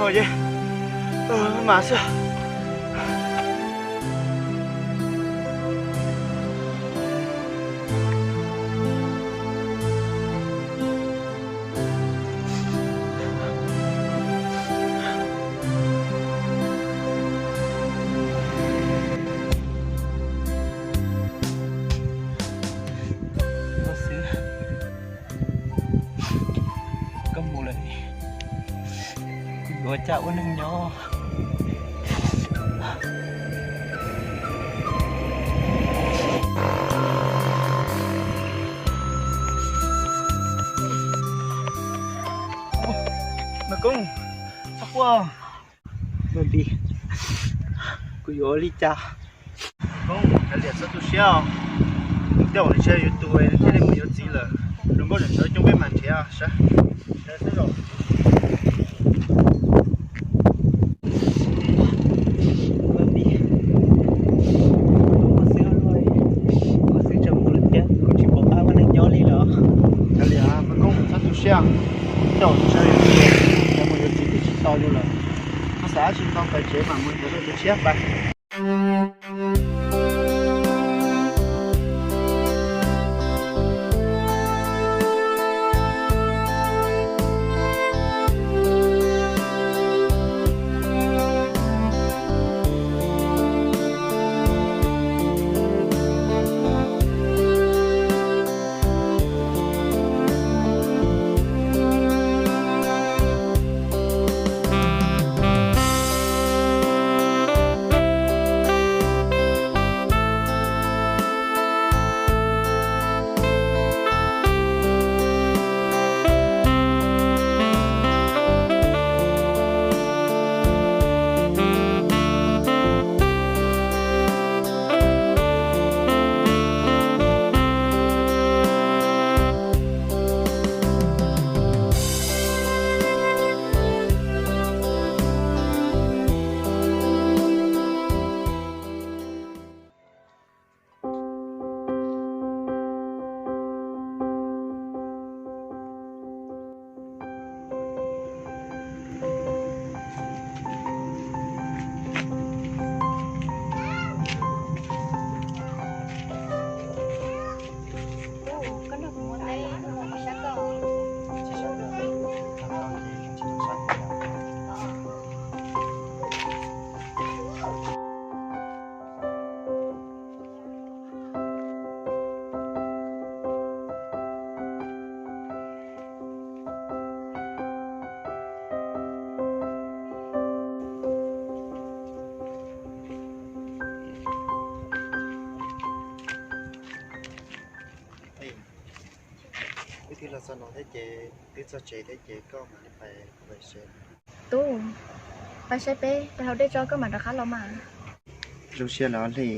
Ces, mas xwb. Koj mus lawm, kuv yuav ua cas ua neej nyob. Mas Koob, txhob quaj. Kuv yuav ua li cas? Koob, kav liam, txhob tu siab os. Tej zaum nws tsis yog yus tus, nws thiaj li mus yuav txiv lawm. Zoo nkauj nraug coob peb mam nrhiav saib. Ua xwb, ua xwb tseem mus lawm thiab, kuv tsis pom qab ua neej nyob li lawm. Kav liam, Koob, txhob tu siab. Tej zaum nws tsis yog yus tus, nws mus yuav txiv twb tsis tau yus lawm. Koj xav dab tsi tau, pais tsev mam mus nrhiav tus tshiab pais. Wb twb los txog no thiab ces, twb txog tsev thiab ces koj mam li pais, pais saib. Tub, pais saib peb, pais haus dej tso koj mam rov qab los mas. Zoo siab los Hli,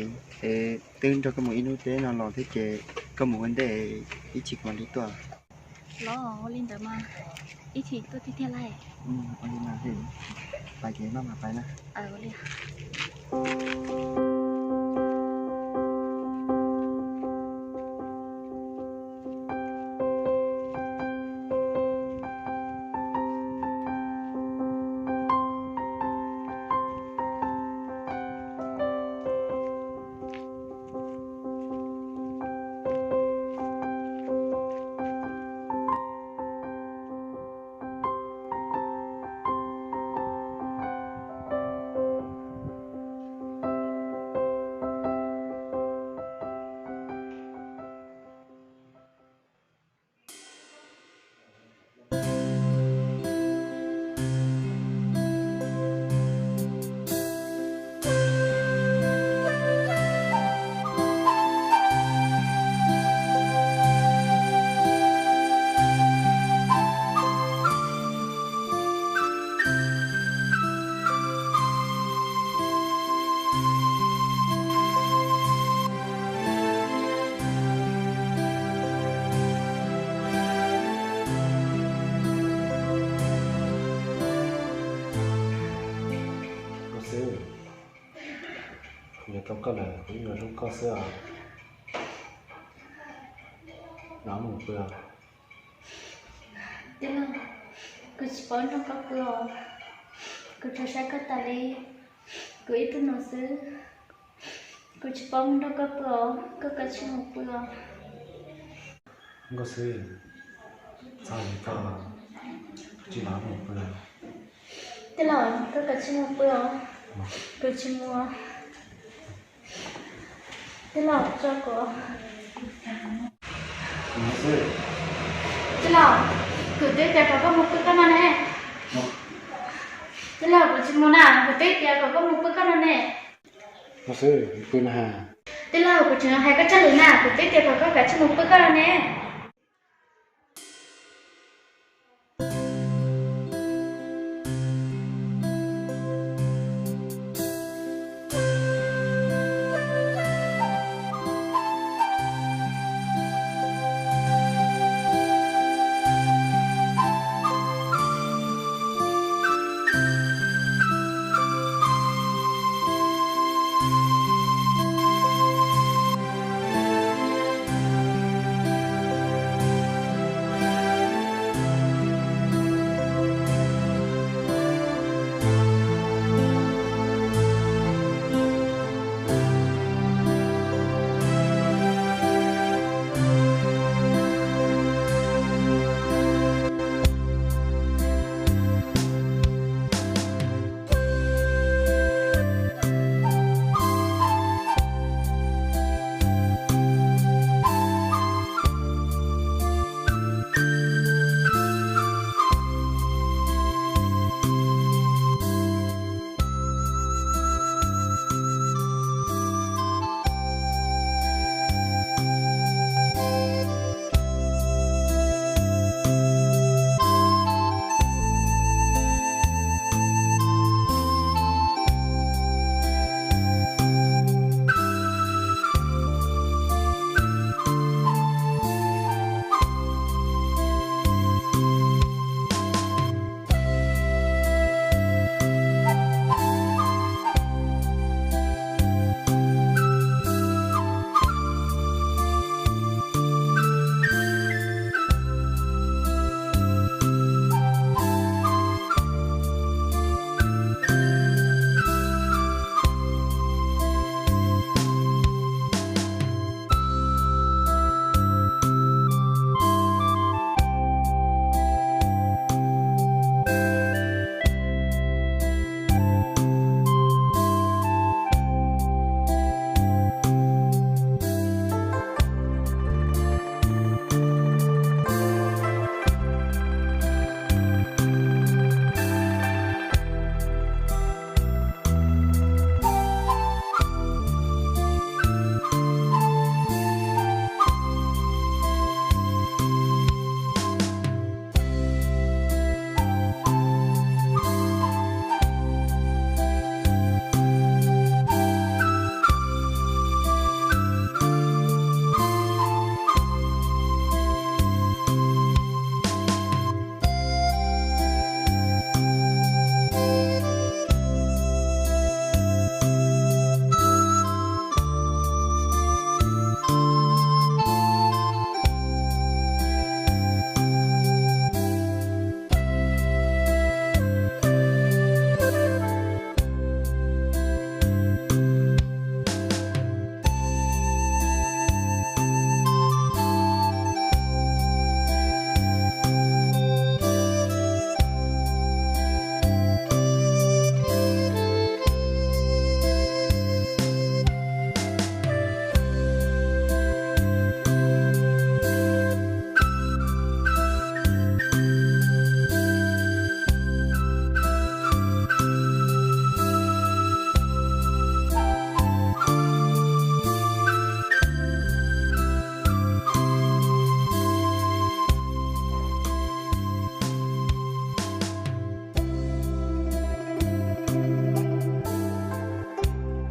es twb nrog koj mus ib hnub teb no los thiab ces koj mus ua ntej, ib chim kuv mam li tuaj. Los ua li ntawd mas, ib chim tuaj tiag tiag lauj. Ua li mas Hli, pais ces maj mam pais na. Xwb, kuv yuav tau koj lawm, kuv yuav nrog koj xwb os. No mus pw os. Tij laug, kuv tsis paub nrog koj pw os. Kuv tsis saib koj tas li, kuv ib tug nus xwb, kuv tsis paub mus nrog koj pw os, koj kav tsij mus pw os. Nkauj Xwb, txhob hais li koj, tsis los mus pw. Tij laug, koj kav tsij mus pw os, kuv tsis mus. Tij laug, tso kuv. Tij laug, kuv twb tias kom koj mus pw koj no ne. Tij laug, kuv tsis mus na, kuv twb tias kom koj mus pw koj no ne. Tij laug, kuv tseem hais koj txog lwm na, kuv twb tias kom koj kav tsij mus pw koj no ne.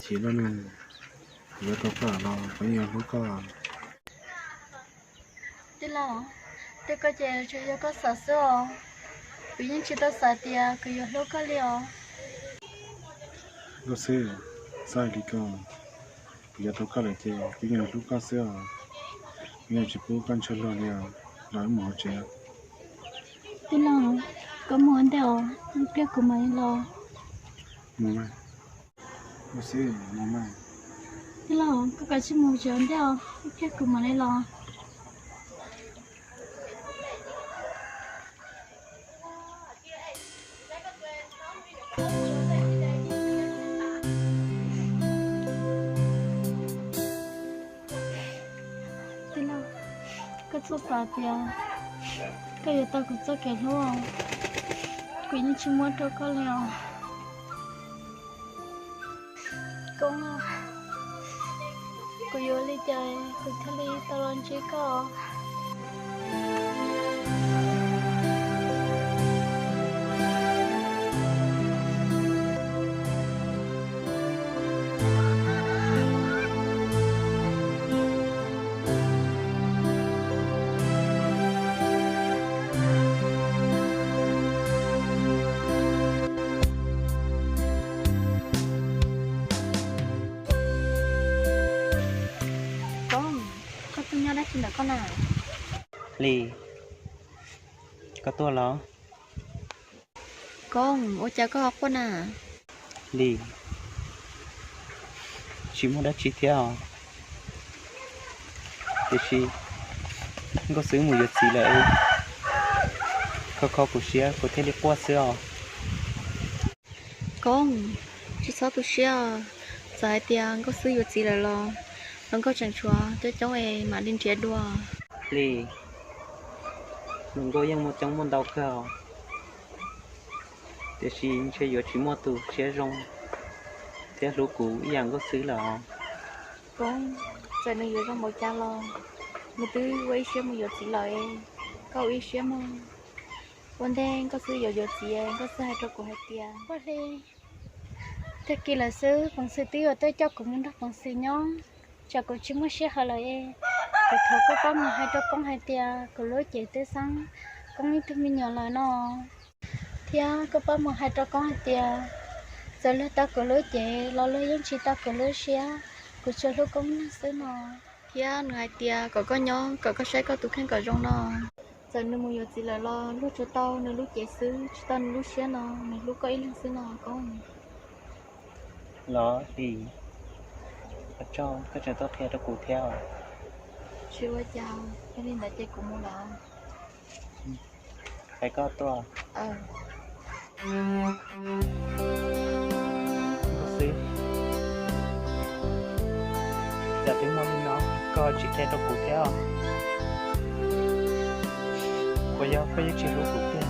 Tsis los ne, kuv yuav tau koj los kuv yeej hlub koj. Tij laug, tej ko ces tsuas yog koj xav xwb os, kuv yeej tsis tau xav tias kuv yuav hlub koj li os. Nkauj Xwb, txhob hais li ko, kuv yuav tau koj lawm ces kuv yeej hlub koj xwb os, kuv yeej tsis pub koj ntshaw luag li os, los wb mus hauv tsev. Tij laug, koj mus ua ntej os, ib pliag kuv mam li los. Mus mas, mus xwb, mus mas. Tij laug, koj kav tsij mus tsev ua ntej os, ib pliag kuv mam li los. Tij laug, koj txhob xav tias koj yuav tau kuv txoj kev hlub, kuv yeej tsis muab rau koj li os. Koob, kuv yuav li cas kuv thiaj li tau los ntsib koj? Koob, koj tuaj nyob dab tsi ntawm koj na? Lis, koj tuaj los? Koob, ua cas koj ho quaj na? Lis, tsis muaj dab tsi thiab os. Tiam sis Nkauj Xwb mus yuav txiv lawm, kho kho kuv siab kuv thiaj li quaj xwb os. Koob, tsis txhob tu siab, txawm hais tias Nkauj Xwb yuav txiv lawm los hluas nkauj tseem tshuav coob coob es mam li nrhiav dua. Lis, hluas nkauj yeej muaj coob muaj ntau kawg os, tiam sis ntshe yuav tsis muaj tus siab zoo thiab hlub kuv ib yam Nkauj Xwb lawm os. Koob, txawm nws yuav zoo npaum cas los nws twb ua ib siab mus yuav txiv lawm, koj ua ib siab mog. Ua ntej Nkauj Xwb yuav yuav txiv, Nkauj Xwb hais rau kuv hais tias, Nkauj Hli, tag kis lawm xwb Peev Xwm twb yuav tuaj coj kuv mus nrog Peev Xwm nyob, tsam kuv tsis muaj sij hawm lawm es kuv thov koj pab mus hais rau Koob hais tias kuv lub cev twb xeeb, Koob ib tug me nyuam lawm no. Thiab koj pab mus hais rau Koob hais tias txawm luag tau kuv lub cev los luag yeej tsis tau kuv lub siab, kuv tsuas hlub Koob ib leeg xwb no. Thiab nws hais tias kom koj nyob kom koj saib koj tus kheej kom zoo no. Txawm nws mus yuav txiv lawm los luag tsuas tau nws lub cev xwb tsis tau nws lub siab no, nws hlub koj ib leeg xwb no Koob. Los Hli, ua tsaug koj tseem tuaj qhia rau kuv thiab. Tsis ua cas, yog li ntawd ces kuv mus lawm. Qhia koj tuaj. Xwb, cas twb muaj li no koj tsis qhia rau kuv thiab os? Puas yog koj yeej tsis hlub kuv tiag,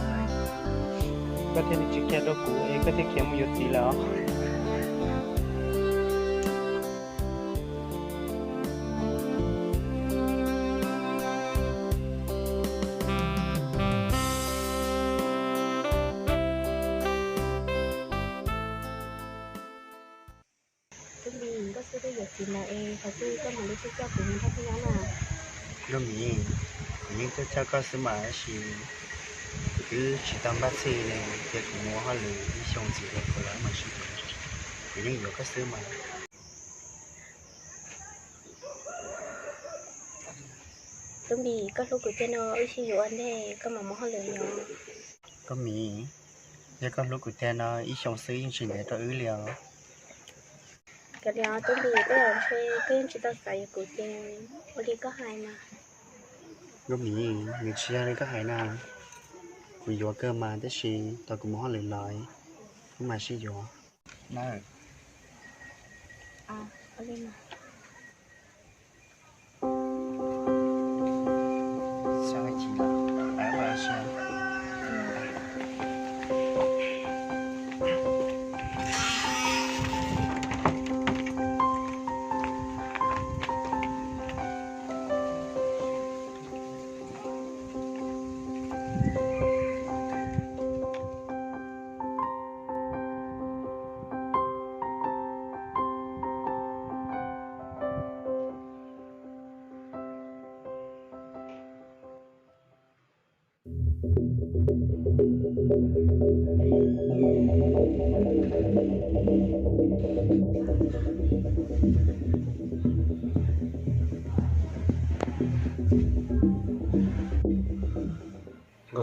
koj thiaj li tsis qhia rau kuv es koj thiaj khiav mus yuav txiv lawm os? Tub Npis, Nkauj Xwb twb yuav txiv lawm es thaum twg koj mam li tuaj coj kuv mus nrog koj nyob na? Nkauj Mim, kuv yeej tuaj coj koj xwb mas, tab sis kuv twb tsis tau npaj txhij li, cia kuv mus ua hauj lwm ib xyoo txiv rau kuv lawm mam sib yuav. Kuv yeej yuav koj xwb mas. Tub Npis, koj hlub kuv tiag no, wb sib yuav ua ntej koj mam mus hauj lwm yom. Nkauj Mim, yog koj hlub kuv tiag no ib xyoo xwb yeej tsis ntev rau wb li os. Kav liam Tub Npis, koj los ntshe koj yeej tsis tau xav yuav kuv ces ua li koj hais mas. Nkauj Mim, nws tsis yog li koj hais na, kuv yuav kawg mas, tab sis thaum kuv mus hauj lwm los wb mam sib yuav na. Nkauj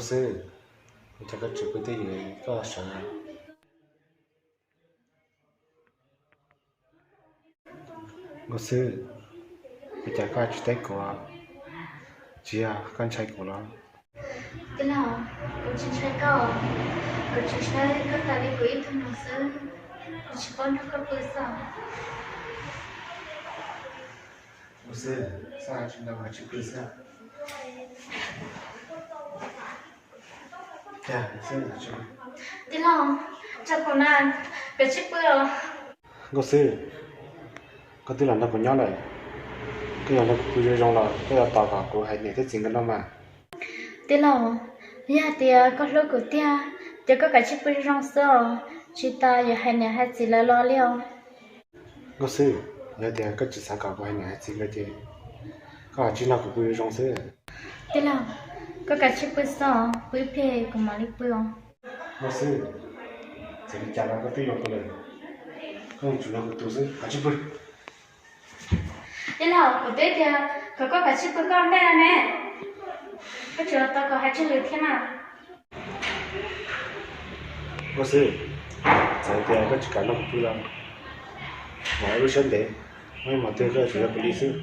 Xwb, ua cas koj tsis pw twj ywm koj sawv? Nkauj Xwb, ua cas koj tsis teb kuv? Tsis yog koj ntshai kuv los? Tij laug, kuv tsis ntshai koj, kuv tsuas saib koj tas li kuv ib tug nus xwb, kuv tsis paub nrog koj pw xwb. Nkauj Xwb, xav tsis nrog koj pw xwb. Tij laug, tso kuv na, kuv tsis pw os. Nkauj Xwb, koj twb los nrog kuv nyob lawm, koj yog nrog kuv pw zoo zoo los koj yuav tos kom kuv hais niam thiab txiv nkawd noj mas. Tij laug, yog hais tias koj hlub kuv tiag, ces koj kav tsij pw zoo zoo xwb os, tsis tas yuav hais niam hais txiv lawv los li os. Nkauj Xwb, yog tias koj tsis xav kom kuv hais niam hais txiv nkawd ces koj kav tsij nrog kuv pw zoo zoo xwb. Tij laug, koj kav tsij pw xwb os, pw ib pliag kuv mam li pw os. Nkauj Xwb, txawm li cas los koj twb yuav kuv lawm, koj yuav tsum nrog kuv tu xwb, kav tsij pw. Tij laug, kuv twb tias kom koj kav tsij pw koj ntej ne, koj tseem los tos kom hais tsawg lwm thiab na. Nkauj Xwb, txawm tias koj tsis kam nrog kuv pw los, mam ua lub siab ntev, muaj ib hmos twg koj yuav tsum nrog kuv li xwb.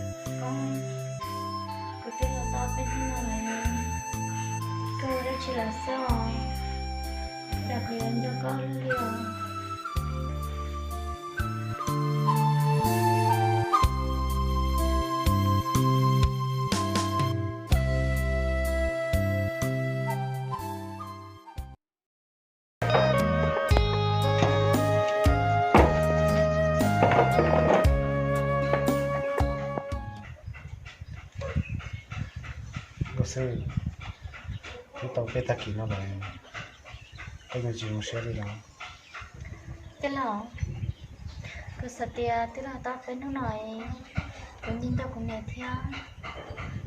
Koj, kuv twb los tau peb hnub no lawm, koj ua dab tsi lawm xwb os? Cas kuv yuav nco koj luaj li os? Nkauj Xwb, twb tau peb tag kis no lawm, koj yeej tsis zoo siab li los? Tij laug, kuv xav tias twb los tau peb hnub no, kuv nco nco kuv niam thiab,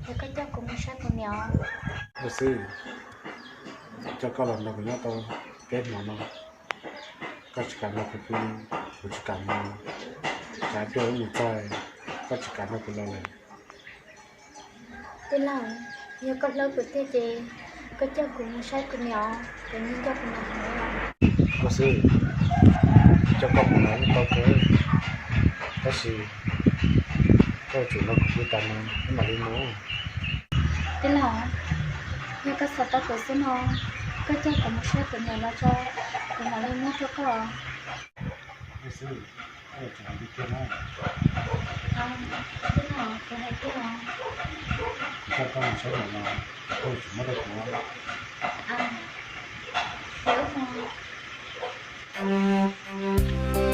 es koj coj kuv mus saib kuv niam. Nkauj Xwb, coj koj los nrog kuv nyob tau peb hmo no, koj tsis kam nrog kuv pw, kuv tsis kam mus, tsam pliag wb mus txog koj tsis kam nrog kuv los lawm. Tij laug, yog koj hlub kuv tiag ces koj coj kuv mus saib kuv niam, kuv yeej nco kuv niam heev. Nkauj Xwb, coj koj mus los yeej tau kawg, tab sis koj yuav tsum nrog kuv pw tas no wb mam li mus. Tij laug, yog koj xav tau kuv xwb no, koj coj kuv mus saib kuv niam los tso, kuv mam li muab rau koj. Nkauj Xwb, koj yuav tsum hais tiag tiag na. Tij laug, kuv hais tiag os. Kuv coj koj mus saib niam los koj yuav tsum muab rau kuv. Ces wb mus.